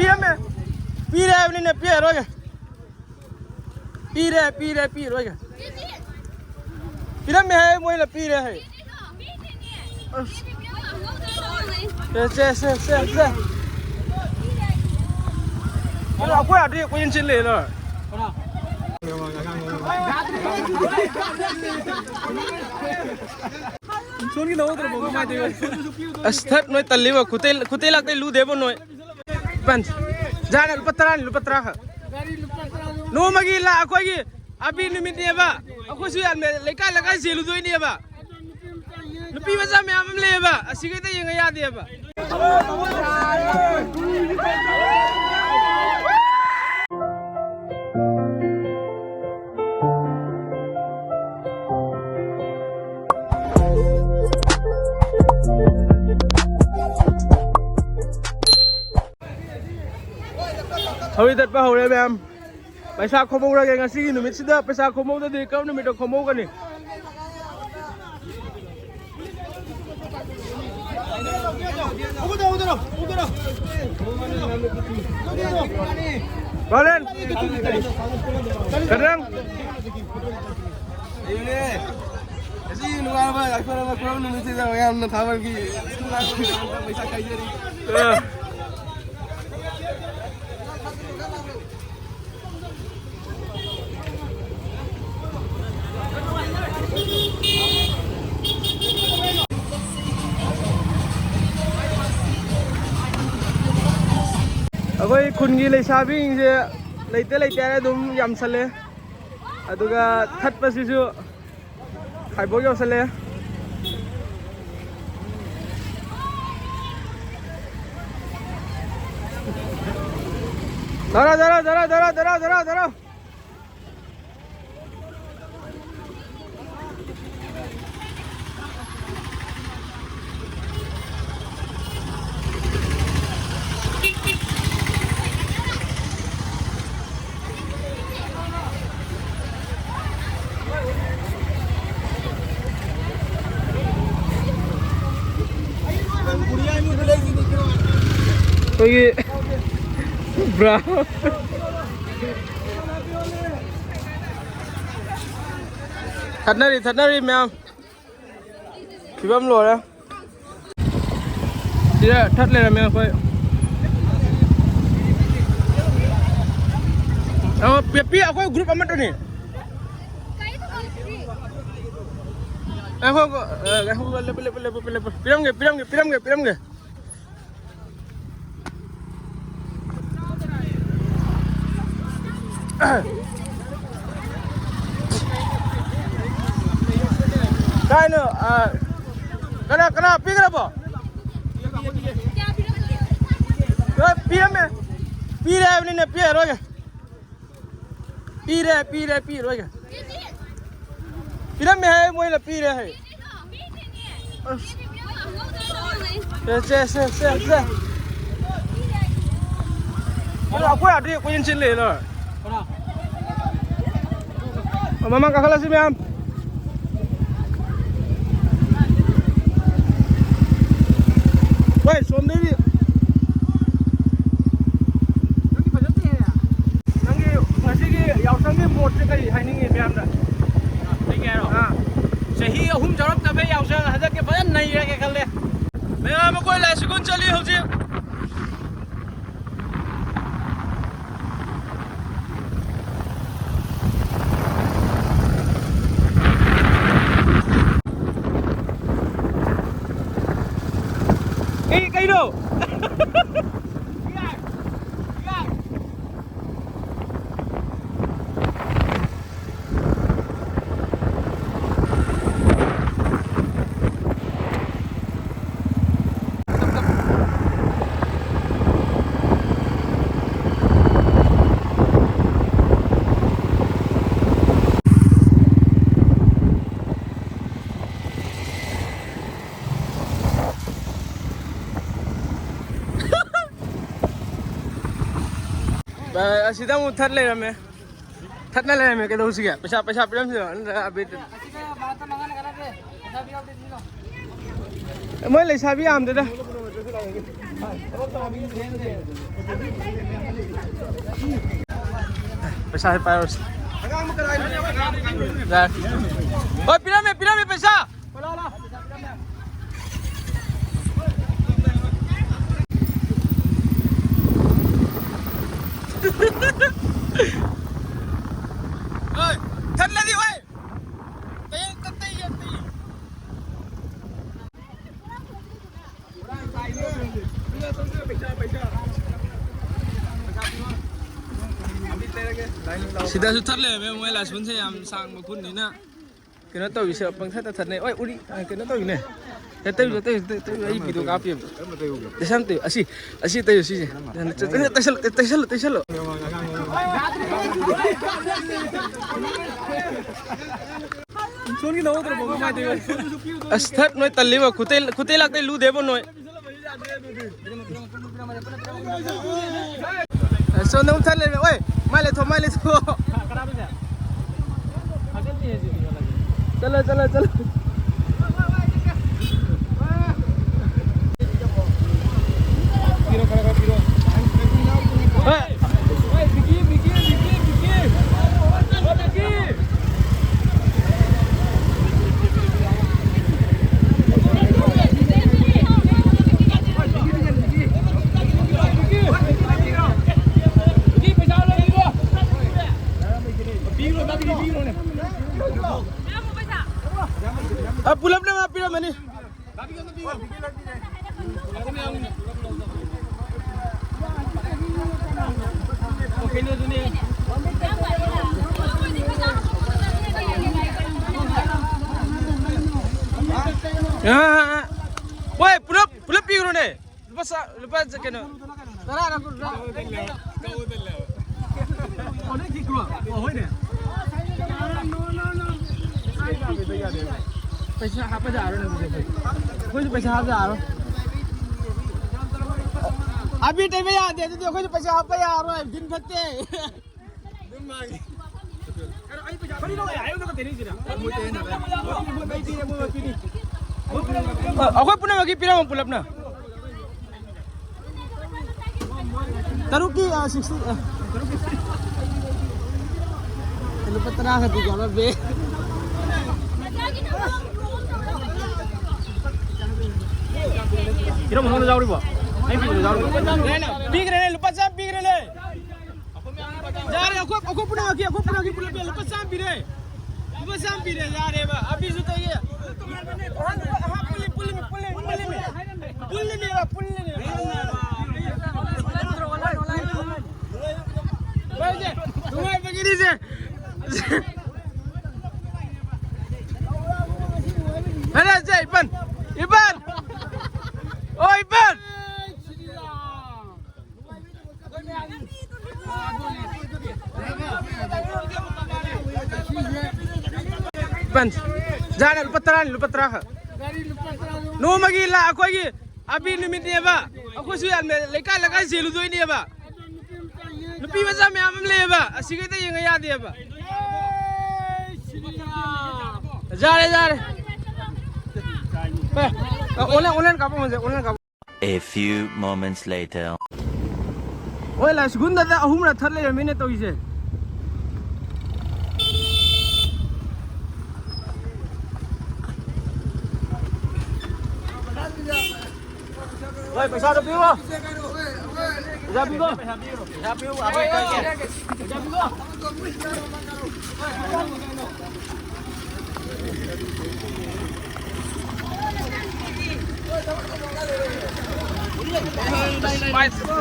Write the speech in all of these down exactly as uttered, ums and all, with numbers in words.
ꯄꯤꯔꯝꯃꯦ꯫ ꯄꯤꯔꯦ ꯍꯥꯏꯕꯅꯤꯅꯦ, ꯄꯤꯔꯔꯣꯏꯒꯦ꯫ ꯄꯤꯔꯦ, ꯄꯤꯔꯦ, ꯄꯤꯔꯔꯣꯏꯒꯦ꯫ ꯄꯤꯔꯝꯃꯦ ꯍꯥꯏ, ꯃꯣꯏꯅ ꯄꯤꯔꯦ ꯍꯥꯏ꯫ ꯑꯁ꯫ ꯁꯦ, ꯁꯦ, ꯁꯦ, ꯁꯦ, ꯁꯦ꯫ ꯑꯗꯣ ꯑꯩꯈꯣꯏ ꯑꯥꯗꯤ ꯀꯣꯏꯆꯦꯟ ꯆꯦꯜ ꯂꯩꯔꯦ꯫ ꯑꯁ, ꯊꯠ, ꯅꯣꯏ ꯇꯜꯂꯤꯕ ꯈꯨꯇꯩ, ꯈꯨꯇꯩ ꯂꯥꯛꯇꯩ ꯂꯨꯗꯦꯕ ꯅꯣꯏ꯫ ꯄꯟ, ꯖꯥꯅ ꯂꯨꯄꯥ ꯇꯔꯥꯅꯤ, ꯂꯨꯄꯥ ꯇꯔꯥ ꯈꯛ꯫ ꯅꯣꯡꯃꯒꯤ ꯂꯥ-, ꯑꯩꯈꯣꯏꯒꯤ ꯑꯕꯤ ꯅꯨꯃꯤꯠꯅꯦꯕ꯫ ꯑꯩꯈꯣꯏꯁꯨ ꯌꯥꯝꯅ ꯂꯩꯀꯥꯏ ꯂꯩꯀꯥꯏ ꯆꯦꯜꯂꯨꯗꯣꯏꯅꯦꯕ꯫ ꯅꯨꯄꯤ ꯃꯆꯥ ꯃꯌꯥꯝ ꯑꯃ ꯂꯩꯌꯦꯕ, ꯑꯁꯤꯈꯩꯗ ꯌꯦꯡꯉ ꯌꯥꯗꯦꯕ꯫ ꯊꯧꯔꯤ ꯇꯠꯄ ꯍꯧꯔꯦ, ꯃꯌꯥꯝ꯫ ꯄꯩꯁꯥ ꯈꯣꯝꯍꯧꯔꯒꯦ ꯉꯁꯤꯒꯤ ꯅꯨꯃꯤꯠꯁꯤꯗ꯫ ꯄꯩꯁꯥ ꯈꯣꯝꯍꯧꯗꯗꯤ ꯀꯔꯝꯕ ꯅꯨꯃꯤꯠꯇ ꯈꯣꯝꯍꯧꯒꯅꯤ? ꯔꯣꯂꯦꯟ! ꯀꯗ꯭ꯔꯪ! ꯑꯩꯅꯦ! ꯉꯁꯤ ꯅꯨꯡꯉꯥꯏꯕ ꯌꯥꯏꯐꯅꯕ ꯈꯨꯔꯝ ꯅꯨꯃꯤꯠꯁꯤꯗ ꯃꯌꯥꯝꯅ ꯊꯥꯕꯜꯒꯤ ꯅꯨꯡꯉꯥꯏꯕ ꯃꯌꯥꯝꯗ ꯄꯩꯁꯥ ꯈꯥꯏꯖꯔꯤ꯫ ꯑ꯫ ꯑꯩꯈꯣꯏ ꯈꯨꯟꯒꯤ ꯂꯩꯁꯥꯕꯤꯁꯤꯡꯁꯦ ꯂꯩꯇ ꯂꯩꯇ ꯍꯥꯏꯔ ꯑꯗꯨꯝ ꯌꯥꯝꯁꯜꯂꯦ꯫ ꯑꯗꯨꯒ ꯊꯠꯄꯁꯤꯁꯨ ꯈꯥꯏꯕꯣꯛ ꯌꯧꯁꯜꯂꯦ꯫ ꯙꯔꯣ, ꯙꯔꯣ, ꯙꯔꯣ꯫ ꯑꯩꯈꯣꯏꯒꯤ ꯕ꯭ꯔꯥ꯫ ꯊꯠꯅꯔꯤ, ꯊꯠꯅꯔꯤ ꯃꯌꯥꯝ꯫ ꯐꯤꯕꯝ ꯂꯣꯏꯔꯦ꯫ ꯁꯤꯗ ꯊꯠ ꯂꯩꯔꯝꯃꯦ ꯑꯩꯈꯣꯏ꯫ ꯑ, ꯄꯦꯄꯤ ꯑꯩꯈꯣꯏ group ꯑꯃꯠꯇꯅꯤ꯫ ꯉꯥꯏꯈꯣ, ꯉꯥꯏꯈꯣ, ꯑ, ꯉꯥꯏꯈꯣ, ꯂꯦꯞꯄꯨ, ꯂꯦꯞꯄꯨ, ꯂꯦꯞꯄꯨ, ꯂꯦꯞꯄꯨ꯫ ꯄꯤꯔꯝꯒꯦ, ꯄꯤꯔꯝꯒꯦ, ꯄꯤꯔꯝꯒꯦ, ꯄꯤꯔꯝꯒꯦ꯫ ꯀꯥꯏꯅꯣ? ꯑ, ꯀꯅꯥ, ꯀꯅꯥ ꯄꯤꯈ꯭ꯔꯕꯣ? ꯑ, ꯄꯤꯔꯝꯃꯦ꯫ ꯄꯤꯔꯦ ꯍꯥꯏꯕꯅꯤꯅꯦ, ꯄꯤꯔꯔꯣꯏꯒꯦ꯫ ꯄꯤꯔꯦ, ꯄꯤꯔꯦ, ꯄꯤꯔꯣꯏꯒꯦ꯫ ꯄꯤꯔꯝꯃꯦ ꯍꯥꯏ, ꯃꯣꯏꯅ ꯄꯤꯔꯦ ꯍꯥꯏ꯫ ꯑꯁ꯫ ꯁꯦ, ꯁꯦ, ꯁꯦ, ꯁꯦ, ꯁꯦ꯫ ꯑꯗꯣ ꯑꯩꯈꯣꯏ ꯑꯥꯗꯩ ꯀꯣꯏꯆꯦꯟ ꯆꯦꯟ ꯂꯩꯔꯦ꯫ ꯃꯃꯥꯡ ꯀꯥꯈꯠꯂꯁꯤ ꯃꯌꯥꯝ꯫ ꯍꯣꯏ, ꯁꯣꯝꯗꯩꯗꯤ꯫ ꯅꯪꯒꯤ ꯉꯁꯤꯒꯤ ꯌꯥꯎꯁꯪꯒꯤ ꯃꯣꯠꯁꯦ ꯀꯔꯤ ꯍꯥꯏꯅꯤꯡꯉꯤ ꯃꯌꯥꯝꯗ? ꯑꯩꯒꯤ ꯍꯥꯏꯔꯣ? ꯑꯥ꯫ ꯆꯍꯤ ꯑꯍꯨꯝ ꯌꯥꯎꯔꯛꯇꯕ ꯌꯥꯎꯁꯪ ꯍꯟꯗꯛꯇꯤ ꯐꯖꯅ ꯅꯩꯔꯒꯦ ꯈꯜꯂꯦ꯫ ꯃꯌꯥꯝ ꯑꯩꯈꯣꯏ ꯂꯥꯏꯁꯤꯒꯨꯟ ꯆꯠꯂꯤ ꯍꯧꯖꯤꯛ꯫ ꯀꯩ, ꯀꯩꯅꯣ? ꯚꯥꯏ, ꯑꯁꯤꯗ ꯑꯃꯨꯛ ꯊꯠ ꯂꯩꯔꯝꯃꯦ꯫ ꯊꯠꯅ ꯂꯩꯔꯝꯃꯦ, ꯀꯩꯗꯧꯁꯤꯒꯦ? ꯄꯩꯁꯥ, ꯄꯩꯁꯥ ꯄꯤꯔꯝꯁꯤꯔꯣ? ꯅꯠꯇ꯭ꯔꯒ ꯑꯕꯦꯔ? ꯃꯣꯏ ꯂꯩꯁꯥꯕꯤ ꯌꯥꯝꯗꯦꯗ꯫ ꯄꯩꯁꯥꯁꯦ ꯄꯥꯏꯔꯣꯁꯦ꯫ ꯌꯥꯔꯦ꯫ ꯍꯣꯏ, ꯄꯤꯔꯝꯃꯦ, ꯄꯤꯔꯝꯃꯦ ꯄꯩꯁꯥ꯫ ꯍꯣꯏ, ꯊꯠꯂꯗꯤ ꯍꯣꯏ꯫ ꯇꯩ-, ꯇꯩ-, ꯇꯩ-, ꯇꯩ-꯫ ꯁꯤꯗꯁꯨ ꯊꯠ ꯂꯩꯔꯝꯃꯦ꯫ ꯃꯣꯏ ꯂꯥꯏꯁꯣꯟꯁꯦ ꯌꯥꯝ ꯁꯥꯡꯕ ꯈꯨꯟꯅꯤꯅ ꯀꯩꯅꯣ ꯇꯧꯔꯤꯁꯦ, ꯄꯪꯊꯠꯇ ꯊꯠꯅꯩ꯫ ꯍꯣꯏ, ꯎꯔꯤ, ꯑ, ꯀꯩꯅꯣ ꯇꯧꯔꯤꯅꯦ꯫ ꯇꯩꯌꯨ, ꯇꯩꯌꯨ, ꯇꯩꯌꯨ, ꯇꯩꯌꯨ, ꯑꯩ ꯚꯤꯗꯤꯑꯣ ꯀꯥꯞꯄꯤꯕ꯫ ꯇꯩꯁꯜ, ꯇꯩꯌꯨ, ꯑꯁꯤ, ꯑꯁꯤ ꯇꯩꯌꯨ, ꯁꯤꯁꯦ꯫ ꯇꯩꯁꯜꯂꯨ, ꯇꯩꯁꯜꯂꯨ, ꯇꯩꯁꯜꯂꯨ, ꯇꯩꯁꯜꯂꯨ꯫ ꯑꯁ, ꯊꯠ ꯅꯣꯏ ꯇꯜꯂꯤꯕ, ꯈꯨꯇꯩ, ꯈꯨꯇꯩ ꯂꯥꯛꯇꯩ ꯂꯨꯗꯦꯕ ꯅꯣꯏ꯫ ꯑꯁ, ꯁꯣꯝꯗ ꯑꯃꯨꯛ ꯊꯠ ꯂꯩꯔꯝꯃꯦ꯫ ꯑꯣꯏ, ꯃꯥꯏ ꯂꯩꯊꯣꯛ, ꯃꯥꯏ ꯂꯩꯊꯣꯛ꯫ ꯆꯠꯂꯣ, ꯆꯠꯂꯣ, ꯆꯠꯂꯣ꯫ ꯍꯣꯏ꯫ ꯑ, ꯄꯨꯂꯞꯅ ꯄꯤꯔꯝꯃꯅꯤ꯫ ꯑ, ꯑ, ꯑ꯫ ꯍꯣꯏ, ꯄꯨꯂꯞ, ꯄꯨꯂꯞ ꯄꯤꯈ꯭ꯔꯣꯅꯦ꯫ ꯂꯨꯄꯥ ꯆꯥ-, ꯂꯨꯄꯥ ꯆꯥ-, ꯀꯩꯅꯣ, ꯇꯔꯥꯔ ꯀꯨꯟꯔ? ꯑꯣ, ꯅꯣꯏ ꯊꯤꯈ꯭ꯔꯣ? ꯑꯣ, ꯍꯣꯏꯅꯦ꯫ ꯄꯩꯁꯥ ꯍꯥꯞꯄ ꯌꯥꯔꯣꯏ ꯑꯗꯨꯗꯤ ꯑꯩꯈꯣꯏ꯫ ꯑꯩꯈꯣꯏꯁꯨ ꯄꯩꯁꯥ ꯍꯥꯞꯄ ꯌꯥꯔꯣꯏ꯫ ꯑꯕꯤ ꯇꯩꯕ ꯌꯥꯗꯦ ꯑꯗꯨꯗꯤ, ꯑꯩꯈꯣꯏꯁꯨ ꯄꯩꯁꯥ ꯍꯥꯞꯄ ꯌꯥꯔꯣꯏ, ꯗꯤꯟ ꯐꯠꯇꯦ꯫ ꯑꯩꯈꯣꯏ ꯄꯨꯝꯅꯃꯛꯀꯤ ꯄꯤꯔꯝꯃꯣ ꯄꯨꯂꯞꯅ꯫ ꯇꯔꯨꯛꯀꯤ, ꯑ, sixty, ꯑ, ꯇꯔꯨꯛꯀꯤ꯫ ꯂꯨꯄꯥ ꯇꯔꯥ ꯈꯛꯇꯤ ꯌꯥꯎꯔꯝꯃꯦ꯫ ꯄꯤꯔꯝꯃꯣ, ꯅꯉꯣꯟꯗ ꯌꯥꯎꯔꯤꯕꯣ? ꯑꯩ ꯄꯤꯕꯗ ꯌꯥꯎꯔꯤꯕꯣ? ꯄꯤꯈ꯭ꯔꯦꯅꯦ, ꯂꯨꯄꯥ ꯆꯥꯝꯃ ꯄꯤꯈ꯭ꯔꯦꯅꯦ꯫ ꯌꯥꯔꯦ, ꯑꯩꯈꯣꯏ, ꯑꯩꯈꯣꯏ ꯄꯨꯝꯅꯃꯛꯀꯤ, ꯑꯩꯈꯣꯏ ꯄꯨꯝꯅꯃꯛꯀꯤ ꯄꯨꯂꯞ ꯂꯨꯄꯥ ꯆꯥꯝꯃ ꯄꯤꯔꯦ꯫ ꯂꯨꯄꯥ ꯆꯥꯝꯃ ꯄꯤꯔꯦ, ꯌꯥꯔꯦꯕ꯫ ꯑꯕꯤꯁꯨ ꯇꯧꯏ꯫ ꯄꯨꯜꯂꯤ, ꯄꯨꯜꯂꯤ, ꯄꯨꯜꯂꯤ, ꯄꯨꯜꯂꯤꯃꯦꯕ, ꯄꯨꯜꯂꯤꯃꯦꯕ꯫ ꯅꯨꯡꯉꯥꯏꯕꯒꯤꯅꯤꯁꯦ꯫ ꯐꯔꯦ, ꯁꯦ, ꯏꯄꯟ꯫ ꯏꯄꯟ! ꯑꯣ, ꯏꯄꯟ! ꯏꯄꯟ, ꯖꯥꯅ ꯂꯨꯄꯥ ꯇꯔꯥꯅꯤ, ꯂꯨꯄꯥ ꯇꯔꯥ ꯈꯛ꯫ ꯅꯣꯡꯃꯒꯤ ꯂꯥ-, ꯑꯩꯈꯣꯏꯒꯤ ꯑꯕꯤ ꯅꯨꯃꯤꯠꯅꯦꯕ꯫ ꯑꯩꯈꯣꯏꯁꯨ ꯌꯥꯝꯅ ꯂꯩꯀꯥꯏ ꯂꯩꯀꯥꯏ ꯆꯦꯜꯂꯨꯗꯣꯏꯅꯦꯕ꯫ ꯅꯨꯄꯤ ꯃꯆꯥ ꯃꯌꯥꯝ ꯑꯃ ꯂꯩꯌꯦꯕ, ꯑꯁꯤꯈꯩꯗ ꯌꯦꯡꯉ ꯌꯥꯗꯦꯕ꯫ ꯌꯥꯔꯦ, ꯌꯥꯔꯦ꯫ ꯑꯦ, ꯑ, online, online ꯀꯥꯞꯄꯝꯃꯁꯦ, online ꯀꯥꯞꯄ꯫ A few moments later. ꯍꯣꯏ, ꯂꯥꯏ ꯁꯤꯒꯨꯟꯗꯗ ꯑꯍꯨꯝꯔꯛ ꯊꯠ ꯂꯩꯔꯝꯃꯤꯅꯦ ꯇꯧꯔꯤꯁꯦ꯫ ꯍꯣꯏ, ꯄꯩꯁꯥꯗꯣ ꯄꯤꯔꯣ꯫ ꯄꯩꯁꯥ ꯄꯤꯔꯣ꯫ ꯄꯩꯁꯥ ꯄꯤꯔꯣ꯫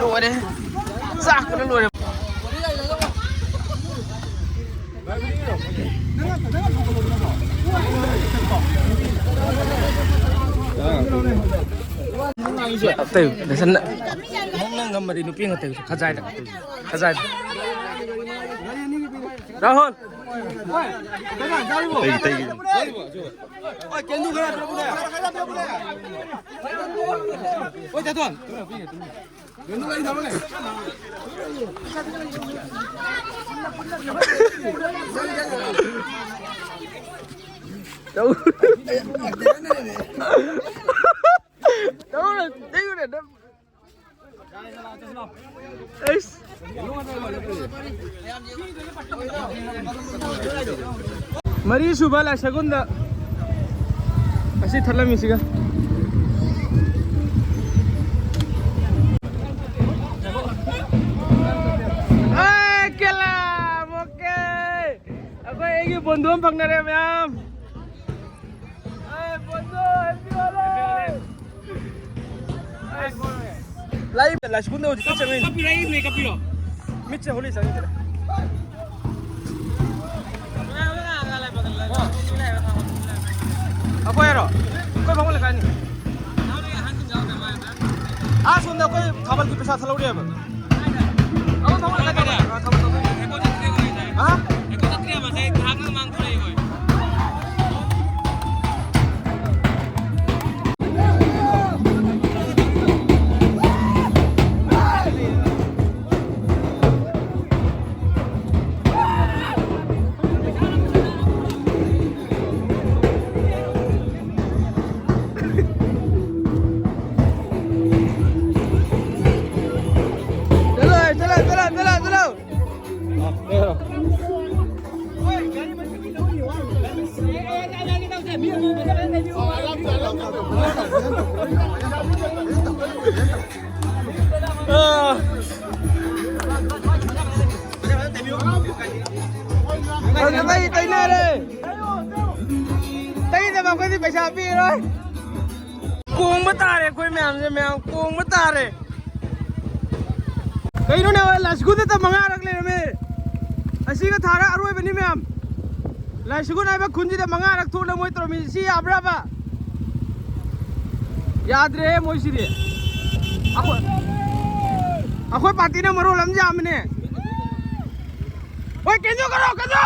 ꯂꯣꯏꯔꯦ꯫ ꯆꯥꯛꯄꯅ ꯂꯣꯏꯔꯦ꯫ ꯑꯇꯩ, ꯅꯪꯅ ꯉꯝꯃꯗꯤ ꯅꯨꯄꯤ ꯉꯥꯛꯇ ꯈꯖꯥꯏꯗ, ꯈꯖꯥꯏꯗ꯫ ꯔꯥꯍꯨꯜ! ꯇꯩ, ꯇꯩ꯫ ꯇꯧ-, ꯇꯧꯔ ꯇꯩꯌꯨꯅꯦ ꯅꯪ꯫ ꯑꯩꯁ꯫ ꯃꯔꯤꯁꯨꯕ ꯂꯥꯏꯁꯒꯨꯟꯗ ꯑꯁꯤ ꯊꯠꯂꯝꯃꯤꯁꯤꯒ꯫ ꯑꯦ, ꯀꯦꯂꯥ, ꯑꯣꯀꯦ꯫ ꯑꯩꯈꯣꯏ ꯑꯩꯒꯤ ꯕꯣꯟꯗꯨ ꯑꯃ ꯐꯪꯅꯔꯦ ꯃꯌꯥꯝ꯫ ꯑꯦ, ꯕꯣꯟꯗꯨ, ꯍꯦꯄꯤ ꯍꯣꯂꯤ꯫ ꯂꯥꯏ, ꯂꯥꯏꯁ꯭ꯀꯨꯜꯗ ꯍꯧꯖꯤꯛꯇ ꯆꯪꯉꯛꯏꯅꯦ꯫ ꯀꯞꯄꯤꯔꯣ, ꯑꯩ ꯃꯤꯠ ꯀꯞꯄꯤꯔꯣ? ꯃꯤꯠꯁꯦ ꯍꯣꯂꯤ ꯆꯪꯉꯛꯇ꯭ꯔꯦ꯫ ꯑꯩꯈꯣꯏ ꯍꯥꯏꯔꯣ? ꯑꯩꯈꯣꯏ ꯕꯥꯃꯣꯟ ꯂꯩꯀꯥꯏꯅꯤ꯫ ꯑꯥ, ꯁꯣꯝꯗ ꯑꯩꯈꯣꯏ ꯊꯥꯕꯜꯒꯤ ꯄꯩꯁꯥ ꯊꯠꯍꯧꯔꯤꯑꯕ꯫ ꯑꯩꯈꯣꯏ ꯕꯥꯃꯣꯟ ꯂꯩꯀꯥꯏ ꯊꯥꯕꯜ ꯇꯧꯗꯣꯏꯅꯤ꯫ ꯍꯥ? ꯆꯠꯂꯣ, ꯆꯠꯂꯣ, ꯆꯠꯂꯣ, ꯆꯠꯂꯣ, ꯆꯠꯂꯣ꯫ ꯑꯥ꯫ ꯍꯧꯖꯤꯛ ꯃꯩ ꯇꯩꯅꯔꯦ꯫ ꯇꯩꯗꯕ ꯑꯩꯈꯣꯏꯗꯤ ꯄꯩꯁꯥ ꯄꯤꯔꯣꯏ꯫ ꯀꯣꯡꯕ ꯇꯥꯔꯦ ꯑꯩꯈꯣꯏ ꯃꯌꯥꯝꯁꯦ, ꯃꯌꯥꯝ ꯀꯣꯡꯕ ꯇꯥꯔꯦ꯫ ꯀꯩꯅꯣꯅꯦ, ꯍꯣꯏ, ꯂꯥꯏꯁ꯭ꯀꯨꯜꯗꯇ ꯃꯉꯥꯔꯛ ꯂꯩꯔꯝꯃꯦ꯫ ꯑꯁꯤꯒ ꯊꯥꯔ ꯑꯔꯣꯏꯕꯅꯤ ꯃꯌꯥꯝ꯫ ꯂꯥꯏꯁ꯭ꯀꯨꯜ ꯍꯥꯏꯕ ꯈꯨꯟꯁꯤꯗ ꯃꯉꯥꯔꯛ ꯊꯣꯛꯅ ꯃꯣꯏ ꯇꯧꯔꯝꯃꯤ꯫ ꯁꯤ ꯌꯥꯕ꯭ꯔꯕ? ꯌꯥꯗ꯭ꯔꯦꯍꯦ ꯃꯣꯏꯁꯤꯗꯤ꯫ ꯑꯩꯈꯣꯏ, ꯑꯩꯈꯣꯏ ꯄꯥꯔꯇꯤꯅ ꯃꯔꯣꯜ ꯑꯃ ꯌꯥꯝꯕꯅꯦ꯫ ꯍꯣꯏ, ꯀꯦꯟꯖꯣ ꯀꯔꯣ, ꯀꯦꯟꯖꯣ!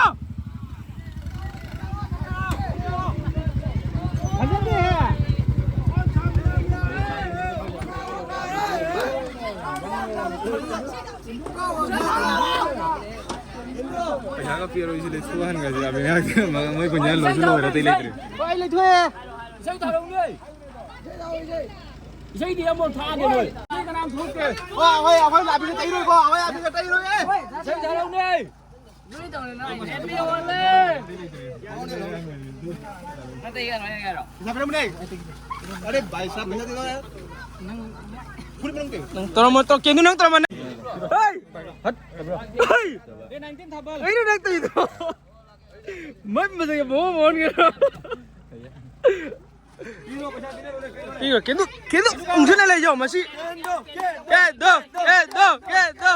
ꯄꯩꯁꯥꯒ ꯄꯤꯔꯣꯏ, ꯁꯤꯗ ꯊꯣꯛꯍꯟꯈ꯭ꯔꯁꯤ ꯌꯥꯕ ꯉꯥꯛꯇ꯫ ꯃꯣꯏ ꯄꯩꯁꯥ ꯂꯣꯏꯁꯨ ꯂꯣꯏꯔꯦ, ꯑꯇꯩ ꯂꯩꯇ꯭ꯔꯦ꯫ ꯍꯣꯏ, ꯑꯩ ꯂꯩꯊꯣꯛꯑꯦ꯫ ꯏꯁꯩ ꯊꯥꯔꯛꯎꯅꯦ꯫ ꯏꯁꯩꯗꯤ ꯑꯃꯨꯛ ꯊꯥꯗꯦ ꯅꯣꯏ꯫ ꯍꯣꯏ, ꯑꯩꯈꯣꯏ, ꯑꯩꯈꯣꯏ ꯂꯥꯛꯄꯤꯒ ꯇꯩꯔꯣꯏꯀꯣ, ꯑꯩꯈꯣꯏ ꯂꯥꯛꯄꯤꯒ ꯇꯩꯔꯣꯏ, ꯑꯦ꯫ ꯄꯩꯁꯥ ꯄꯤꯔꯝꯕꯅꯦ꯫ ꯑꯔꯦ ꯚꯥꯏ ꯁꯥꯍꯕ, ꯄꯩꯁꯥ ꯗꯦꯗꯣ ꯌꯥꯔ꯫ ꯐꯨꯔꯤꯠ ꯃꯅꯨꯡ ꯀꯩ? ꯅꯪ ꯇꯧꯔꯝꯃꯣ, ꯇꯧ-, ꯀꯦꯟꯗꯨ ꯅꯪ ꯇꯧꯔꯝꯃꯣ, ꯅꯪ꯫ ꯍꯩ! ꯍꯠ! ꯍꯩ! ꯑꯩꯅ ꯅꯪ ꯇꯧꯔꯤꯗꯣ꯫ ꯃꯟꯕꯗꯒꯤ ꯃꯑꯣꯡ ꯑꯃ ꯑꯣꯟꯈ꯭ꯔꯦ꯫ ꯄꯤꯔꯣ, ꯀꯦꯟꯗꯨ, ꯀꯦꯟꯗꯨ ꯎꯪꯁꯤꯜꯂ ꯂꯩꯌꯣ, ꯃꯁꯤ꯫ ꯀꯦꯟꯗꯨ, ꯀꯦꯟꯗꯨ, ꯀꯦꯟꯗꯨ꯫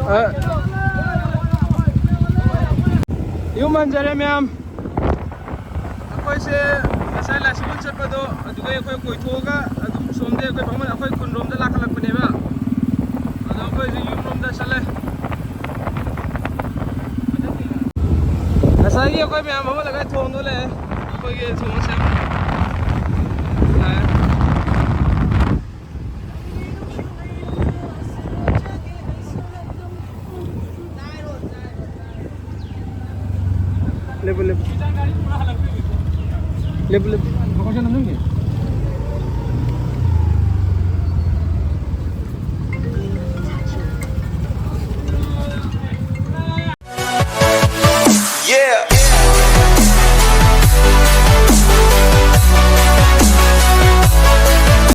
ꯑ, ꯌꯨꯝ ꯍꯟꯖꯔꯦ ꯃꯌꯥꯝ꯫ ꯑꯩꯈꯣꯏꯁꯦ ꯉꯁꯥꯏ ꯂꯥꯏꯁꯤꯕꯨ ꯆꯠꯄꯗꯣ, ꯑꯗꯨꯗꯩ ꯑꯩꯈꯣꯏ ꯀꯣꯏꯊꯣꯛꯑꯒ ꯑꯗꯨꯝ ꯁꯣꯝꯗꯩ ꯑꯩꯈꯣꯏ ꯐꯝꯃ-, ꯑꯩꯈꯣꯏ ꯈꯨꯟꯔꯣꯝꯗ ꯂꯥꯛꯈꯠꯂꯛꯄꯅꯦꯕ꯫ ꯑꯗꯣ ꯑꯩꯈꯣꯏꯁꯦ ꯌꯨꯝꯂꯣꯝꯗ ꯆꯠꯂꯦ꯫ ꯉꯁꯥꯏꯒꯤ ꯑꯩꯈꯣꯏ ꯃꯌꯥꯝ ꯐꯝꯍꯜꯂꯒ ꯊꯣꯡꯗꯣ ꯂꯩꯔꯦ꯫ ꯑꯩꯈꯣꯏꯒꯤ ꯊꯣꯡꯁꯦ꯫ ꯂꯦꯞꯄꯨ, ꯂꯦꯞꯄꯨ꯫ ꯂꯦꯞꯄꯨ, ꯂꯦꯞꯄꯨ꯫